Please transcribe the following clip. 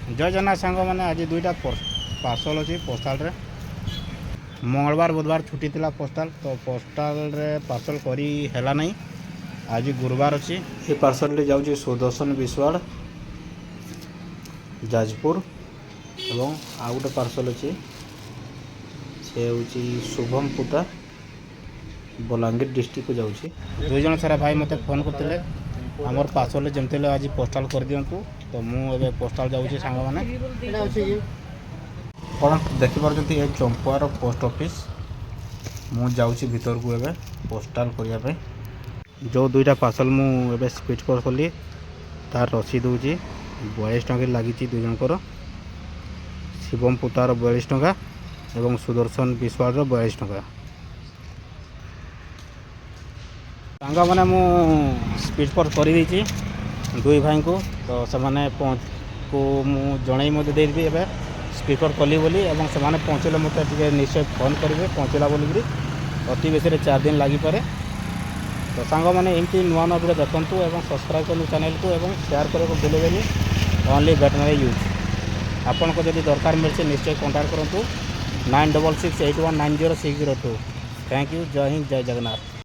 ଜୟ ଜଗନ୍ନାଥ ସାଙ୍ଗମାନେ। ଆଜି ଦୁଇଟା ପାର୍ସଲ୍ ଅଛି ପୋଷ୍ଟାଲରେ। ମଙ୍ଗଳବାର, ବୁଧବାର ଛୁଟି ଥିଲା ପୋଷ୍ଟାଲ, ତ ପୋଷ୍ଟାଲରେ ପାର୍ସଲ୍ କରି ହେଲା ନାହିଁ। ଆଜି ଗୁରୁବାର ଅଛି। ଏ ପାର୍ସଲଟି ଯାଉଛି ସୁଦର୍ଶନ ବିଶ୍ୱାଳ, ଯାଜପୁର ଏବଂ ଆଉ ଗୋଟେ ପାର୍ସଲ୍ ଅଛି, ସେ ହେଉଛି ଶୁଭମ ପୁତା, ବଲାଙ୍ଗୀର ଡିଷ୍ଟ୍ରିକ୍ଟକୁ ଯାଉଛି। ଦୁଇ ଜଣ ସାରା ଭାଇ ମୋତେ ଫୋନ୍ କରିଥିଲେ, ଆମର ପାର୍ସଲରେ ଯେମିତି ହେଲେ ଆଜି ପୋଷ୍ଟାଲ କରିଦିଅନ୍ତୁ। ତ ମୁଁ ଏବେ ପୋଷ୍ଟାଲ ଯାଉଛି। ସାଙ୍ଗମାନେ, ଆପଣ ଦେଖିପାରୁଛନ୍ତି ଏ ଚମ୍ପୁଆର ପୋଷ୍ଟ ଅଫିସ୍। ମୁଁ ଯାଉଛି ଭିତରକୁ ଏବେ ପୋଷ୍ଟାଲ କରିବା ପାଇଁ। ଯେଉଁ ଦୁଇଟା ପାର୍ସଲ ମୁଁ ଏବେ ସ୍ପିଡ଼ ପୋଷ୍ଟ କଲି, ତାର ରସିଦ ହେଉଛି 42 ଟଙ୍କା ଲାଗିଛି ଦୁଇ ଜଣଙ୍କର। ଶିବମ ପୁତାର 42 ଟଙ୍କା ଏବଂ ସୁଦର୍ଶନ ବିଶ୍ୱାଳର 42 ଟଙ୍କା। ସାଙ୍ଗମାନେ, ମୁଁ ସ୍ପିଡ଼ ପୋଷ୍ଟ କରିଦେଇଛି ଦୁଇ ଭାଇଙ୍କୁ। ତ ସେମାନେ ପହଞ୍ଚକୁ ମୁଁ ଜଣାଇ ମଧ୍ୟ ଦେଇଦେବି ଏବେ ସ୍ପିଡ଼ ପୋଷ୍ଟ କଲି ବୋଲି ଏବଂ ସେମାନେ ପହଞ୍ଚିଲେ ମୋତେ ଟିକେ ନିଶ୍ଚୟ ଫୋନ୍ କରିବେ ପହଞ୍ଚିଲା ବୋଲିକିରି। ଅତି ବେଶୀରେ 4 ଦିନ ଲାଗିପାରେ। ତ ସାଙ୍ଗମାନେ, ଏମିତି ନୂଆ ନୂଆ ଭିଡ଼ିଓ ଦେଖନ୍ତୁ ଏବଂ ସବସ୍କ୍ରାଇବ୍ କରନ୍ତୁ ଚ୍ୟାନେଲକୁ ଏବଂ ସେୟାର କରିବାକୁ ଭୁଲିବେନି। Only veterinary use. ଆପଣଙ୍କୁ ଯଦି ଦରକାର ମିଳିଛି, ନିଶ୍ଚୟ କଣ୍ଟାକ୍ଟ କରନ୍ତୁ 9668190602। Thank you. Jay Hind, Jay Jagannath.